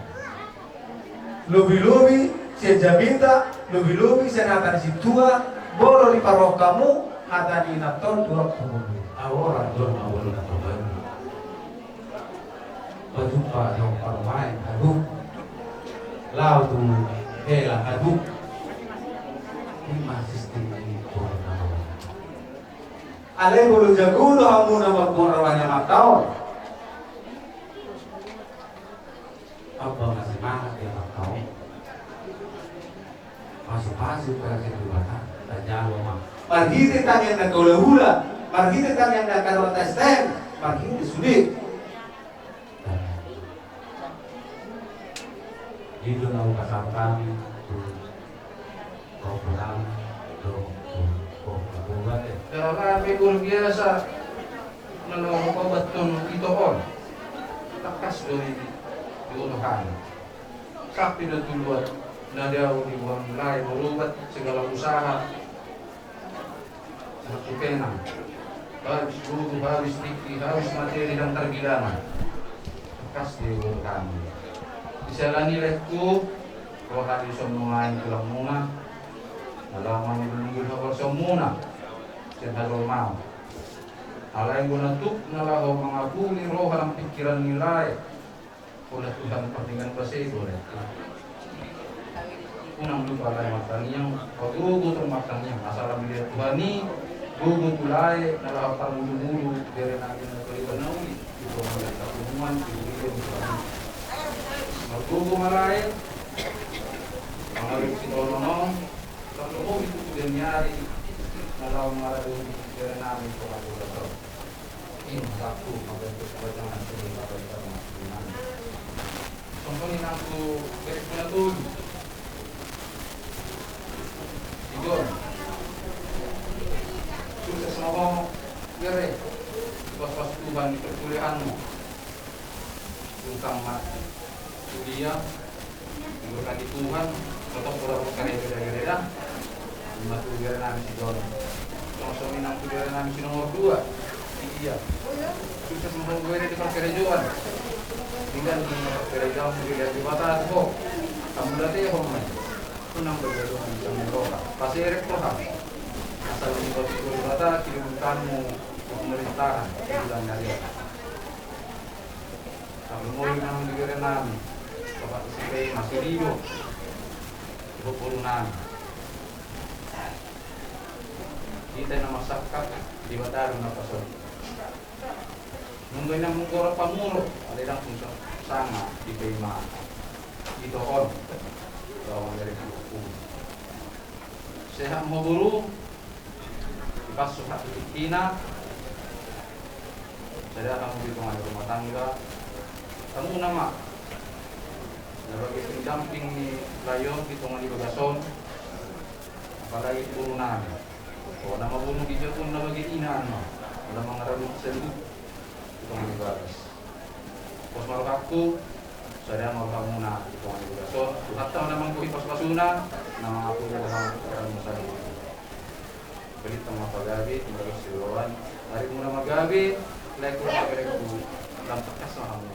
Lobi-lobi sian jamita, lobi-lobi sian hata ni sintua, molo diparrohahon hamu hata ni inanta on tu hamu. Au orang jual ma bolu na toba. Pajumpa dohot parumaen haduan, laho tu hela haduan. I ma sistem ni boru na ro. Alai molo jago do hamu na mamboan roha ni amanta on, tamba ma semangat di amanta on. Pasu-pasu pe sian Debata, tajalo ma. Marhite tangiang ni angka hulahula, marhite tangiang ni angka dongan S T M, marhite sude. I do na hupasahat hami tu pahompu nami dohot tu pahompu na boban. Dalan pe luar biasa na laho hupaboahon ito on. Tangkas do i diboto hami. Sampe do tu luat na dao di boha ni lae, marobat segala usaha. Satu pena. Habis butuh, habis tingki, habis materi dan tergilana. Tangkas diboto hami. Di siala ni i laengku, roha di songon i ma tulangmuna. Na laho mangido-ido haporseaonmuna. Sian hajolmaon. Alai anggo na tuk na laho mangapuli roha dan pikiran ni lae. Pola Tuhan pardenggan basa i do lae. Unang lupa lae martangiang, pagogo tong martangiang, asa lam dilehon Tuhan i gogo tu lae na laho parmudumudu, bere nami na paliban na uli, di tonga ni parpunguan, di uli, di uli. Margogo ma lae, Sitonon on, tarlumobi tu dia ni ari na laho mangaradoti bere nami Tomaturgas on. Ima satu mambentuk kepanjangan seni parbalikana. Songon i nang tu bere ku na tolu, si Jon. Sukses ma ho, bere, dipas-pas Tuhan di perkuliahanmu. Utang ma kuliah, diberkati Tuhan, totop ora berkarya beda-beda. Ima tu bere nami si Jon. Songon i nang tu bere nami si nomor dua, si Dia. Sukses ma ho bere di parkarejoan. Tinggal di parkarejoan, di Debata tu ho. Hamu latehon ma i. Unang bergaduhan sama roha. Paserep roha. Asal mengikuti Debata, kirim tamu pemerintahan. Bilang dari Tarlumobi nang di bere nami, Bapak Sipei Masilido, di boru nami. Hita na marsangkap, Debata do na pasodi. Nunga inang mungkoro pamuro, ale dang pun sanga di paima ito on. Lawan dari hukum. Sehat ma ho boru. Dipasu hak di tingkina. Sada hamu di tonga ni rumah tangga. Hamu nama na bagai pendamping ni lae on di tonga ni bagas on. Apalagi boru nami. O nama boru di jabun na bagai ina nama. Nama mangaradoti saluhut di tonga ni bagas. Pos ma rohangku, sada ma rohamuna di tonga ni bagas on, Tuhanta ma na manggohi pasu-pasuna, na mangapuli rohamuna saluhut. Balintang ma pagabe, marados siroan, arimuna ma gabe, lae ku, lae ku, lam tangkas ma hamu.